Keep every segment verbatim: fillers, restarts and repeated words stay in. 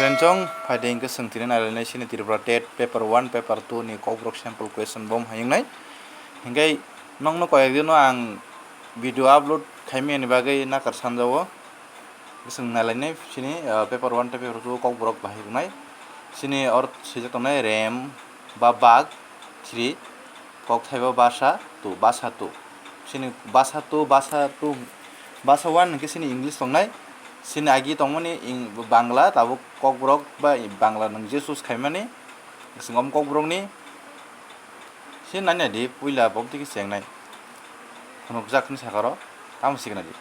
Friends, chwng phaidi hwnkhe chwng tini nailainai chini Tripura TET paper one, paper two ni Kokborok sample question bo wng hai wngnai. Hinkhe nokno koyekdino ang video upload khaimani bagwi nakar sanjao. Chwng nailainai chini, ah, paper one tei paper two Kokborok bahai wngnai. Chini or swijak tongnai rem ba bag three, kokthaiba basa two, basa two. Chini basa two, basa two, basa one hwnkhe chini English tongnai. Chini agi tongmani ing-, Bangla, tabuk Kokborok ba Bangla nwng je choose khaimani, chwng omo Kokborokni. Chini nai naidi, puila bok tiki chengnai. Phunukjak hwnwi sakha oro, tamo sikhe naidi.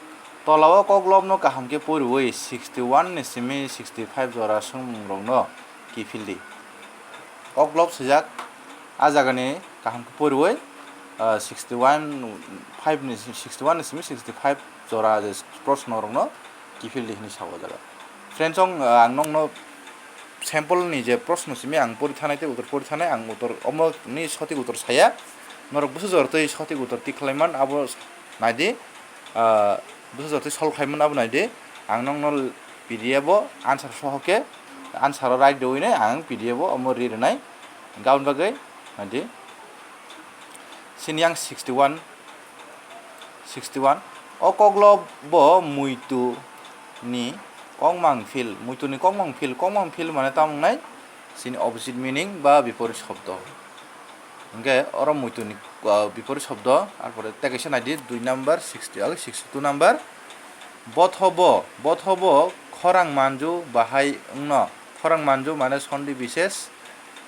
Tolao koklopno kaham khe poriwi sixty one ni simi sixty five jora swngmungrokno kiphildi. Koklob swijak, a jagani kaham khe poriwi, ah, sixty one, five ni, sixty one ni simi sixty five jora je proshno rokno kiphildi hwnwi sa o jaga. Friends, chwng, ah, ang nokno sample ni je proshno simi ang pori thanai tei uttor pori thanai, ang uttor omo ni sothik uttor saya. Norok bwsajor tei sothik uttor tik khlai man abo naidi, ah, bwsajor tei solve khlai man abo naidi. Ang nokno P D F o answer soho khe answer o right deui nai ang P D F o omo ri rwnai. Gabon bagwi naidi. Chini yang sixty one, sixty one. O koklob bo muitu ni kokmang phil, muitu ni kokmang phil, kokmang phil mane tamo wngnai? Chini opposite meaning ba biporit shobdo. Hwnkhe oro muitu ni, ah, biporit shobdo, arpore tei kaisa naidi dui number sixty, ah, sixty two number. Bothobo, bothobo khorang manju bahai wngno. Khorang manju mane sondi bises.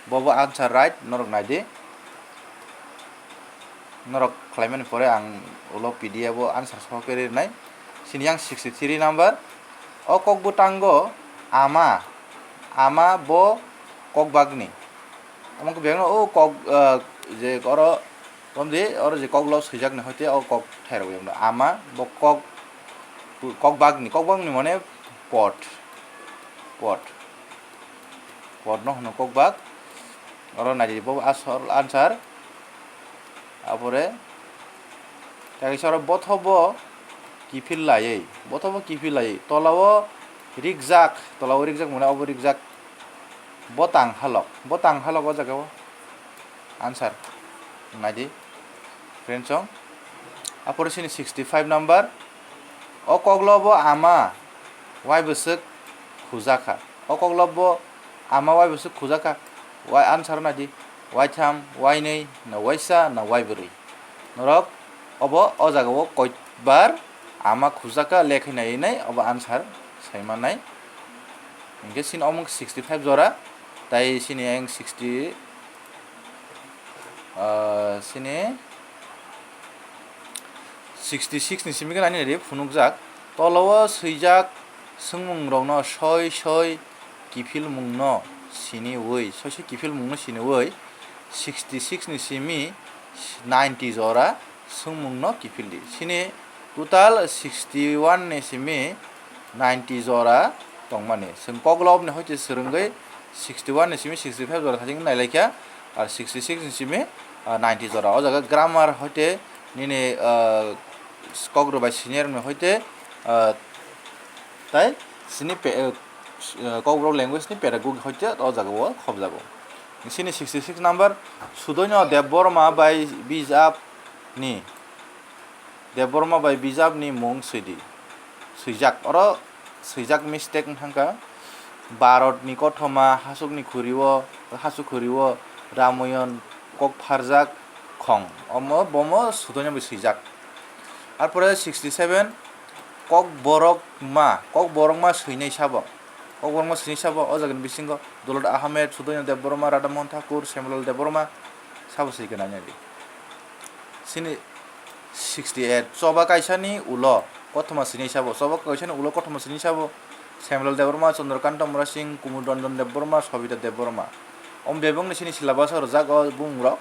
Bobo answer right, norok naidi. Norok khlaimani pore ang ulo P D F o answer soho khe rinai. Chini yang sixty three number. O kok bwtango ama, ama bo kokbagni. Omo khe bebakno o kok, ah, je oro, omdi oro je koklob swijakni hoite o kok thairok bebakno. Ama bo kok, kokbagni, kokbagni mane pot, pot. Potno hwno kokbak. Oro naidi bo asol answer. Apore tei kaisa oro bothobo kiphil laiwi, bothobo kiphil laiwi. Tolao rikjak, tolao rikjak mane obo rikjak. Botang halok, botang halok o jaga o answer. Naidi, friends, chwng. Apore chini sixty five number. O koklobo ama wai bwswk khujakha. O koklobo ama wai bwswk khujakha. Wai answer naidi. Waitham, wainwi, na waisa, na waibwrwi. Norok obo o jaga o koibar ama khujakha lekhai nai nai obo answer sai mannai. Hinkhe chini omo sixty five jora, tai chini ang sixty, ah, chini sixty six ni simi khe nani nari phunukjak. Tolao swijak swngmungrokno soi soi kiphilmungno siniwi, soi soi kiphilmungno siniwi sixty six ni simi ninety jora swngmungno kiphildi. Chini total sixty one ni simi ninety jora tongmani. Chwng koklobni hoite swrwngwi sixty one ni simi sixty five jora thajak nailaikha, ar sixty six ni simi, ah, ninety jora. O jaga grammar hoite nini, ah, kok rwbai senior ni hoite, ah, tai chini pe-, ah, Kokborok language ni pedagogy hoite o jaga o khobjago. Chini sixty six number, Sudoino Debbarma bai bijap ni Debbarma bai bijapni mung swidi. Swijak, oro swijak mistake wng thangkha. Bharatni kothoma hasukni khuri-o, hasuk khuri-o Ramayan kok pharjak khong. Omo, bomo Sudoino bai swijak. Arpore sixty seven, Kokborokma, Kokborokma swinai sabo. Kokborokma swinai sabo, o jagani bisingo Dolot Ahmed, Sudoino Debbarma, Radha Mohan Thakur, Shyamlal Debbarma, sabo swi khe nai nai di. Chini sixty eight, choba kaisani ulo kothoma sini sabo, choba kaisani ulo kothoma sini sabo, Samuel Debbarma, Chandrakanta Murasing, Kumud Ranjan Debbarma, Sobita Debbarma. Om bebongni sini syllabus o rwjak o bumungrok.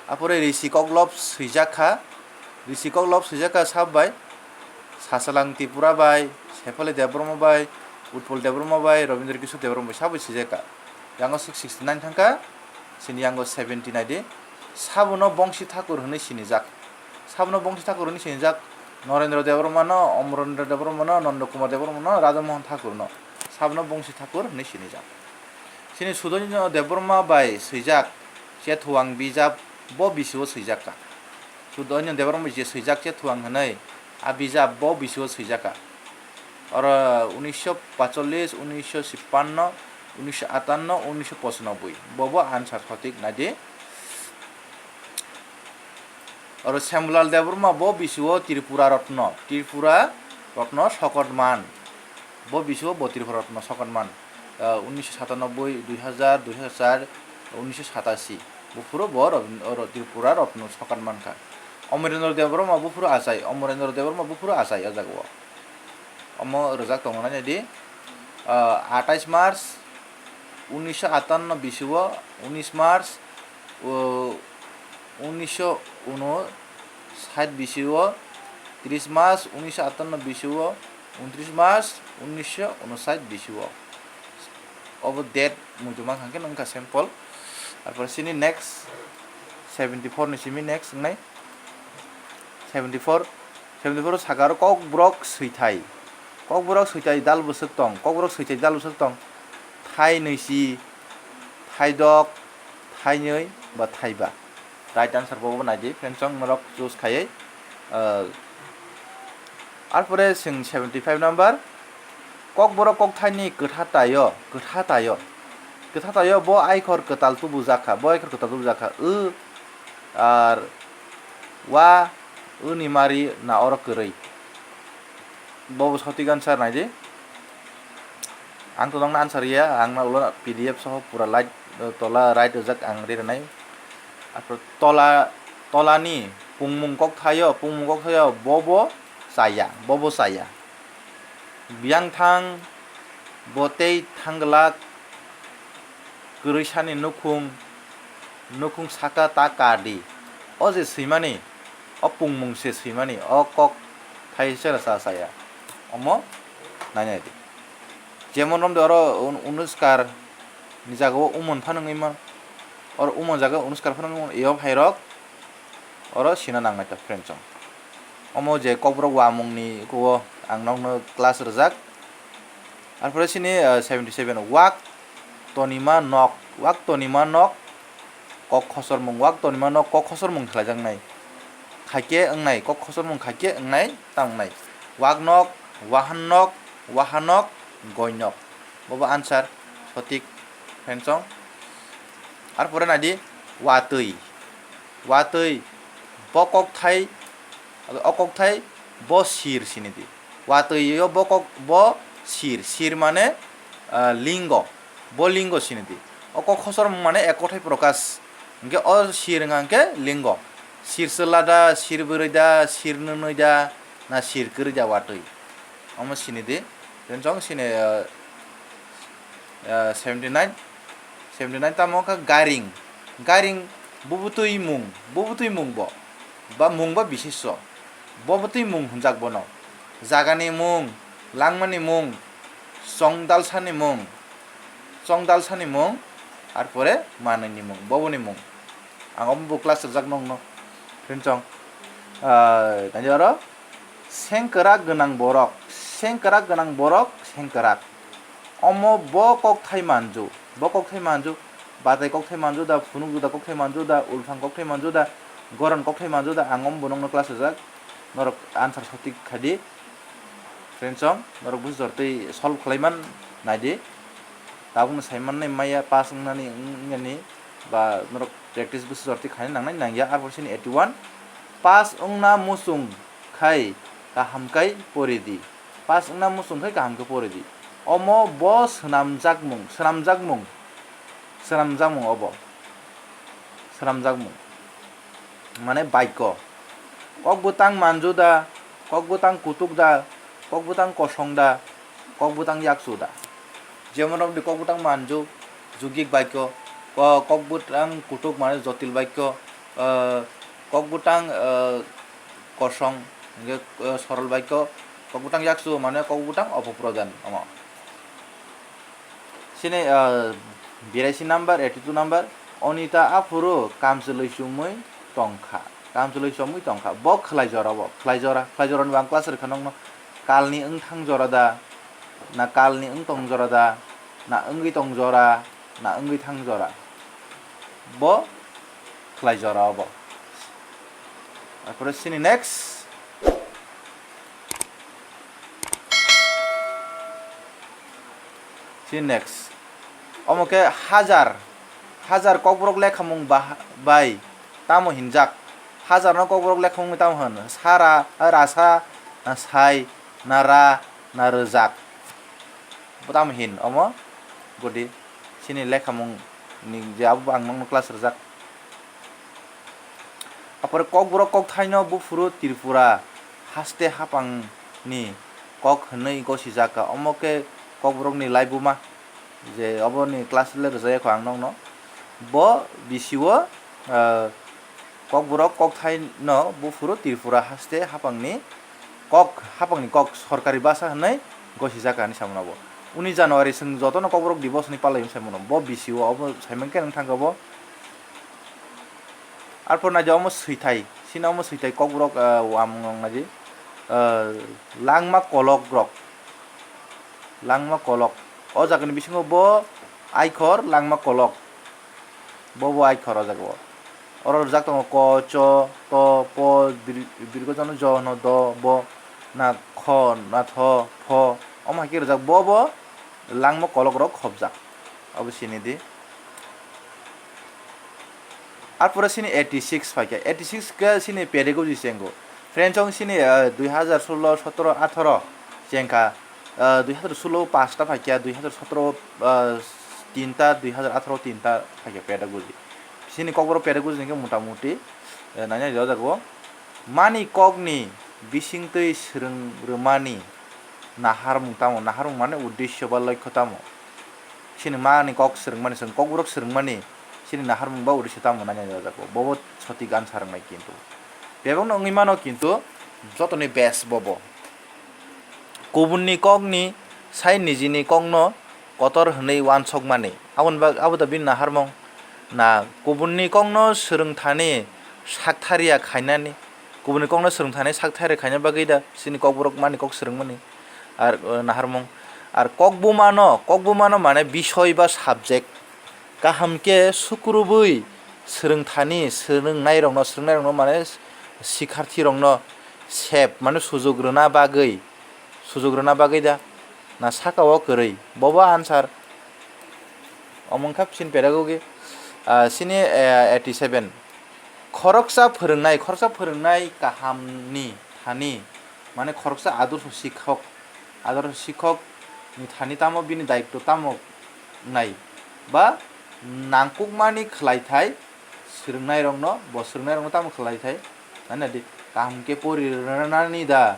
Apore Rishi Koklop swijak kha, Rishi Koklop swijak kha sab bai Sasalang Tripura bai, Sefali Debbarma bai, Utpal Debbarma bai, Rabindra Kishore Debbarma bai sabo swijak kha. Yango sixty nine thangkha, sini yango seventy nai di. Sabono Bongsi Thakur hwnwi sinijak. Sabono Bongsi Thakur hwnwi sinijak. Norendra Debbarmano, Omrendra Debbarmano, Nanda Kumar Debbarmano, Radha Mohan Thakurno. Sabno Bongsi Thakur hinwi sinijak. Chini Sudoino Debbarma bai swijak Chethuang bijap bo bisio swijak kha. Sudoino Debbarma bai je swijak Chethuang hinwi a bijap bo bisio swijak kha. Oro unisho pacholish, unisho chippanno, unisho atanno, unisho pochanoboi. Bobo answer sothik naidi. Oro Shyamlal Debbarma bo bisio Tripura Ratna, Tripura Ratna Sokot Man. Bo bisio bo Tripura Ratna Sokot Man. Ah, unisho satanoboi, dui hazar, dui hazar char, unisho satashi. Buphuru bo Rob-, oro Tripura Ratna Sokot Man kha. Amarendra Debbarma buphuru achai, Amarendra Debbarma buphuru achai o jaga o. Omo rwjak tongo nai di, ah, atais March unisho atanno bisio, unis March, o, unisho unsait bisio, tris March unisho atanno bisio, untris March unisho unsait bisio. Obo date muitu mankha khe nungkha sample. Arpore chini next seventy four ni simi next wngnai. Seventy four, seventy four saka aro Kokborok swithai. Kokborok swithai dal bwswk tong, Kokborok swithai dal bwswk tong. Thai nwi si, thai dok, thai nwi ba thai ba. Right answer bo bo nai di, friends, chwng norok choose khaiwi. Ah, arpore chwng seventy five number. Kokborok kokthaini kwtha taio, kwtha taio. Kwtha taio bo aikhor kwtal tubujak kha, bo aikhor kwtal tubujak kha. W, ar wa, w ni mari na oro kwrwi. Bobo sothik answer nai di. Ang to nokno answer ya, ang na ulo P D F soho pura light, tola right rijak ang ri rwnai. Arpore tola, tolani pungmung kokthaio, pungmung kokthaio bobo chaya, bobo chaya. Biyang thang bo tei thangglak kwrwisani nukhung, nukhung saka ta ka di. O je swimani, o pungmung se swimani, o kok thai se rwsa chaya. Omo nainai di. Jemon romde oro un-, unuskar ni jaga o umon phano wngwi ma. Oro umon jaga o unuskar phano wngwi ma. Eyo phairok oro sina nangnai ta, friend chong. Omo je Kokborok wamungni kuo ang nokno class rwjak. Arpore chini, ah, seventy seven, wak tonima nok, wak tonima nok, kok khosormung, wak tonima nok kok khosormung khlaijaknai. Khaikhe wngnai, kok khosormung khaikhe wngnai, ta wngnai. Wak nok, wahan nok, waha nok, goi nok. Bobo answer, sothik, friend chong. Arpore naidi, watwi. Watwi, bo kokthai, o kokthai, bo sir sini di. Watwi o bo kok, bo sir, sir mane, ah, lingo, bo lingo sini di. O kok khosormung mane ek kothai prokash, hingke o sir wngkha hingke lingo. Sir chwla da, sir bwrwi da, sir nwnwi da, na sir kwrwi da watwi. Omo sini di. Then chong sini, ah, ah, seventy nine, seventy nine tamo wngkha garing. Garing bubutwi mung, bubutwi mung bo. Ba mung ba bisisho. Bubutwi mung hwnjak bono. Jagani mung, langmani mung, chongdalsani mung, chongdalsani mung, arpore manwini mung, boboni mung. Ang omo bo class rwjak nongno. Friend chong. Ah, tani oro sengkwrak gwnang borok, sengkwrak gwnang borok, sengkwrak. Omo bo kokthai manju, bo kokthai manju, batai kokthai manju da, phunuk juda kokthai manju da, ulphang kokthai manju da, goron kokthai manju da, ang omo bo nokno class rwjak, norok answer sothik khaidi. Friends song, norok busi jortwi solve khlaiman naidi. Tabukno saiman nai maya pass wngnani, wngnani, ba norok practice busi jortwi khaina nangnai nangya, arpor sini eighty one, pass wngna muchung khai kaham kai pori di. Pass wngna muchung khai kaham khe pori di. Omo bo swnamjakmung, swnamjakmung, swnamjakmung obo. Swnamjakmung. Mane baikho. Kok bwtang manju da, kok bwtang kutuk da, kok bwtang kosong da, kok bwtang yakchu da. Jemon romdi kok bwtang manju, jugik baikho, ko-, kok bwtang kutuk mane jotil baikho, eh, kok bwtang, eh, kosong, hingke, eh, sorol baikho, kok bwtang yakchu mane kok bwtang opoprodhan, omo. Sini, eh, biraisi number, eighty two number, Onita aphuru kamchwlwi chumui tongkha, kamchwlwi chumui tongkha, bo khwlai jora bo, khwlai jora, khwlai jora ni bo ang class rwkha nokno, kalni wngthang jora da, na kalni wng tong jora da, na wngwi tong jora, na wngwi thang jora. Bo khlai jora obo. Arpore sini next. Sini next. Omo khe hajar, hajar kokborok lekhamung ba-, bai tamo hinjak? Hajar no kokborok lekhamung tamo hwn? Sara, rasa, na sai, na ra, na rwjak. Bo tamo hin omo? Godi sini lekhamung ni je abo ang nokno class rwjak. Apore kokborok kokthaino buphuru Tripura haste haphangni kok hwnwi gosijak kha. Omo khe kokborokni laibuma, je oboni class le rwjak kho ang nokno. Bo bisio, ah, kokborok kokthaino buphuru Tripura haste haphangni kok, haphangni kok sorkari basa hwnwi gosijak kha hinwi saimano bo. Uni January chwng jotono kokborok dibosni palai hinwi saimano. Bo bisio obo saimang khe nang thangkha bo. Arpor naidi omo swithai, sini omo swithai kokborok, ah, wamung rok naidi, ah, langma kolok rok, langma kolok. O jagani bisingo bo aikhor langma kolok, bo bo aikhor o jaga o. Oro rwjak tongo ko, cho, to, po, dir-, dirgo jono jo hwno do, bo, na, kho, na, tho, pho. Omo hai khe rwjak bo bo langma kolok rok khobjak. Obo sini di. Arpore sini eighty six phaikha, eighty six khe sini pedagogy chengo. French ong sini, ah, dui hazar solo, sotoro, atharo chengkha, ah, dui hazar solo pasta phaikha, dui hazar sotoro, ah, tinta, dui hazar atharo tinta phaikha pedagogy. Sini kokborok pedagogy hwnkhe mota moti, eh, naina rijak o jaga o. Mani kokni bisingtwi swrwng rwmani naharmung tamo? Naharmung mane uddesyo ba lokho tamo? Chini mani kok swrwngmani, chwng kokborok swrwngmani chini naharmung ba uddesyo tamo naina rijak o? Bobo sotik answer wngnai kintu. Bebakno wngwi mano kintu jotoni best bobo. Kubunni kokni sai nijini kokno kotor hwnwi uansukmani. Aboni bag-, abo da bini naharmung. Na kubunni kokno swrwngthani saktharya khainani. Kubunni kokno swrwngthani saktharya khaina bagwi da chini kokborok mani kok swrwngmani. Ar, uh, naharmung. Ar kokbumano, kokbumano mane bisoi ba subject. Kaham khe sukrubwi swrwngthani, swrwngnairokno, swrwngnairokno mane sikharthirokno sep, mane sujuk rwna bagwi, sujuk rwna bagwi da na saka o kwrwi? Bobo answer. Omo wngkha chini pedagogy, ah, sini, eh, eighty seven. Khoroksa phwrwngnai, khoroksa phwrwngnai kahamni thani, mane khoroksa adorsho sikhok, adorsho sikhokni thani tamo bini daitto tamo wngnai ba nangkukmani khlaithai swrwngnairokno, bo swrwngnairokno tamo khlaithai? Nai nai di, kaham khe pori rwnani da?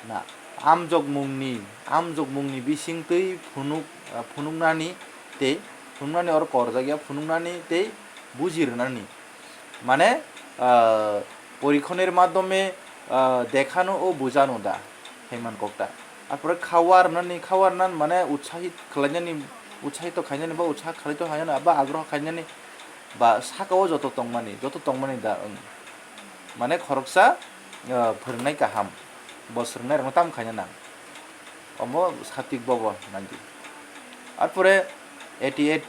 Na, amjokmungni, amjokmungni bisingtwi phunuk, ah, phunuknani tei phunuknani oro korjak ya, phunuknani tei buji rwnani. Mane, ah, porikhoner madhyome, ah, dekhano o bujano da, haiman kokta. Arpore khawa rwnani, khawa rwnan mane utsahit khlainani, utsahito khainani ba utsaha khlaito khainani ba agroho khainani ba saka o joto tongmani, joto tongmani da wng. Mane khoroksa, ah, phwrwngnai kaham, bo swrwngnairokno tamo khaina nang. Omo satik bobo nangdi. Arpore eighty eight,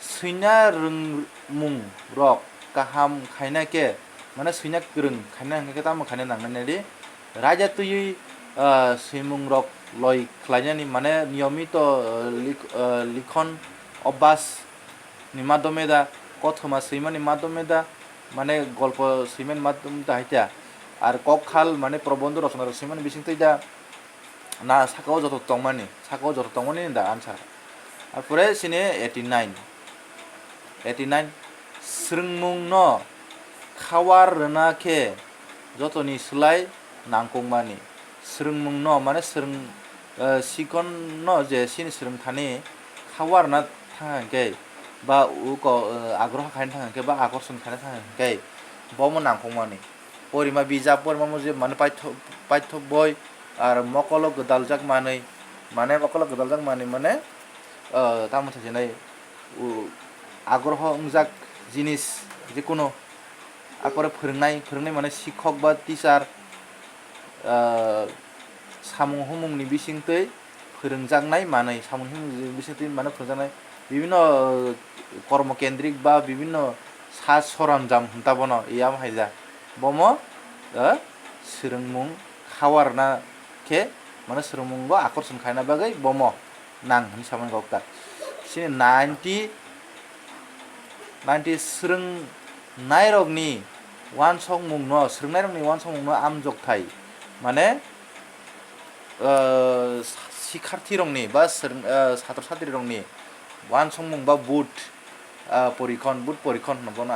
swina rwngmung rok kaham khaina khe, mane swina kwrwng khaina hwnkhe tamo khaina nangnai di? Raida twiwi, ah, swimung rok loi khlainani, mane niyomito, ah, lik-, ah, likhon obas ni madhyome da, kothoma swimani madhyome da, mane golpo swimani madhyome da hai ta. Ar kok khal mane probondho rochona rok swimani bisingtwi da, na saka o joto tongmani, saka o joto tongmani da answer. Arpore sini eighty nine, eighty nine, swrwngmungno khawar rwna khe jotoni slai nangkukmani. Swrwngmungno, mane swrwng, eh, sikonno je chini swrwngthani khawarna thang hwnkhe ba uko, eh, agroha khaina thang hwnkhe ba akorson khaina thang hwnkhe bomo nangkukmani. Porima bijap, porima mujib, mane paitho, paitho boi, ar mokolo gwdaljak manwi, mane mokolo gwdaljak manwi mane, eh, tamo thajinai, u-, agroho wngjak jinis jekunu. Arpore phwrwngnai, phwrwngnai mane sikhok ba teacher, ah, samung humungni bisingtwi Swrwngjaknai manwi samung him bisingtwi mano phwrwngjaknai bibinno kormo kendrik ba bibinno saj soranjam hinta bono yam haija bomo swrwngmung khawarna khe mano swrwngmungo akorson khaina bagwi bomo nang hinwi samani kok ta. Chini ninety ninety swrwngnairokni uansukmungno swrwngnairokni uansukmungno amjokthai mane sikharthirokni ba satro satrirokni uansukmung ba but porikhon but porikhon hwnwi bono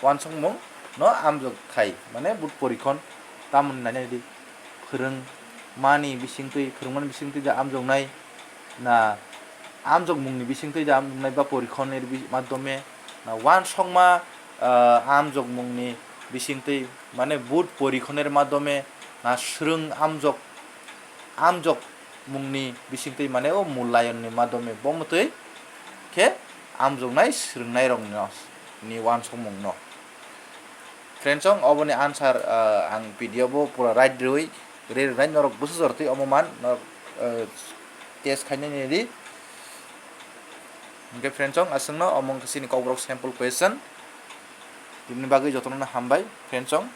uansukmungno amjokthai mane but porikhon tamoni nainai di phwrwngmani bisingtwi phwrwngmani bisingtwi da amjoknai na amjokmungni bisingtwi da amjoknai ba porikhonni madhyome na uansukma amjokmungni bisingtwi mane but porikhonni madhyome na swrwng amjok amjokmungni bisingtwi mane o mulayonni madhyome bomotwi khe amjoknai swrwngnairokni uansukmungno. Friendsong oboni answer ang video bo pura right rwi rwi rwnai norok bwsajortwi omo man norok test khainani di. Hwnkhe friendsong aswkno omo wngkha chini Kokborok sample question. Tini bagwi jotono hambai friendsong.